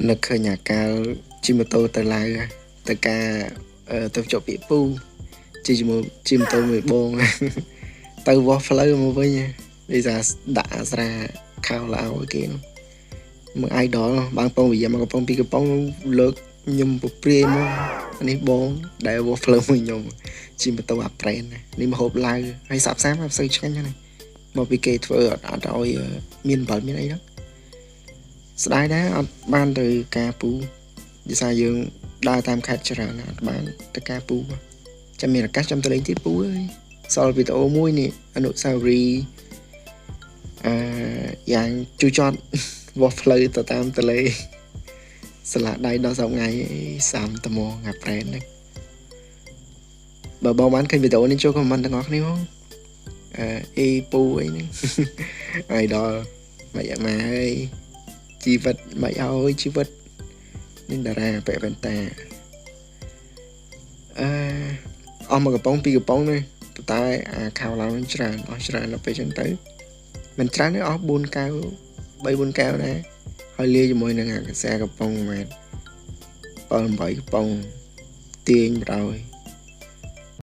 នឹកឃើញអាកាលជិះម៉ូតូទៅឡាវទៅការទៅជក់ពាក្យពូជិះជាមួយជិះម៉ូតូមួយបងទៅវាស់ផ្លូវមកវិញដូចថាដាក់អាស្រាខោឡាវឲ្យគេនោះមក idol បងពងវិយាមកកំប៉ុងពីរកំប៉ុងលើកខ្ញុំពព្រាយមកនេះបងដែលវាស់ផ្លូវមួយខ្ញុំជិះម៉ូតូអាប្រេននេះមកហូបឡាវហើយសាប់សាមអត់សូវឆ្ងាញ់ហ្នឹងមកពីគេធ្វើអត់អត់ឲ្យមានអំបិលមានអីហ្នឹងស្ដាយដែរអត់បានទៅការពូដោយសារយើងដើរតាមខេត្តច្រើនអត់បានទៅការពូចាំមានឱកាសចាំទៅលេងទៀតពូអើយសល់វីដេអូមួយនេះអនុស្សាវរីយ៍អឺយ៉ាងជូរចត់វាស់ផ្លូវទៅតាមទលេស្លាដៃដល់សប្ងៃសាមត្មងអាប្រែនហ្នឹងបើបងបានឃើញវីដេអូនេះចូល comment ទាំងអស់គ្នាផងអឺអេពូអីហ្នឹងហើយដល់មិនអាម៉ាអើយជីវិតមិនអើយជីវិតនឹងតារាពាក់វ៉ែនតាអឺអស់មកកំប៉ុងពីរកំប៉ុងនេះប៉ុន្តែអាខោឡៅនឹងច្រើនអស់ច្រើនដល់ពេលចឹងទៅមិនច្រើនទេអស់4កែវ3 4កែវដែរហើយលាយជាមួយនឹងអាកាសាកំប៉ុងមែន7 8កំប៉ុងទាញបណ្ដោយ